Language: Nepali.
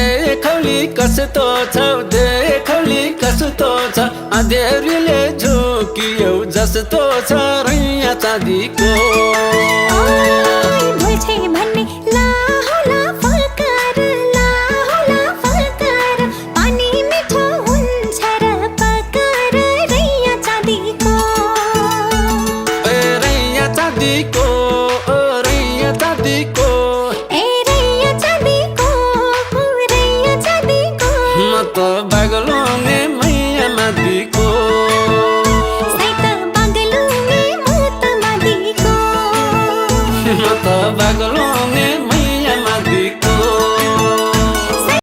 देखौली कस्तो छौ देखौली कस्तो छ अँध्यारीले झोकियौ जस्तो छ रैया चाँदीको भुल्छे भन्ने ला होला फलकार पानी मिठो हुन्छ र पकर रैया चाँदीको रैया चाँदीको रैया चाँदीको ए रैया चाँदीको रैया चाँदीको म त बागल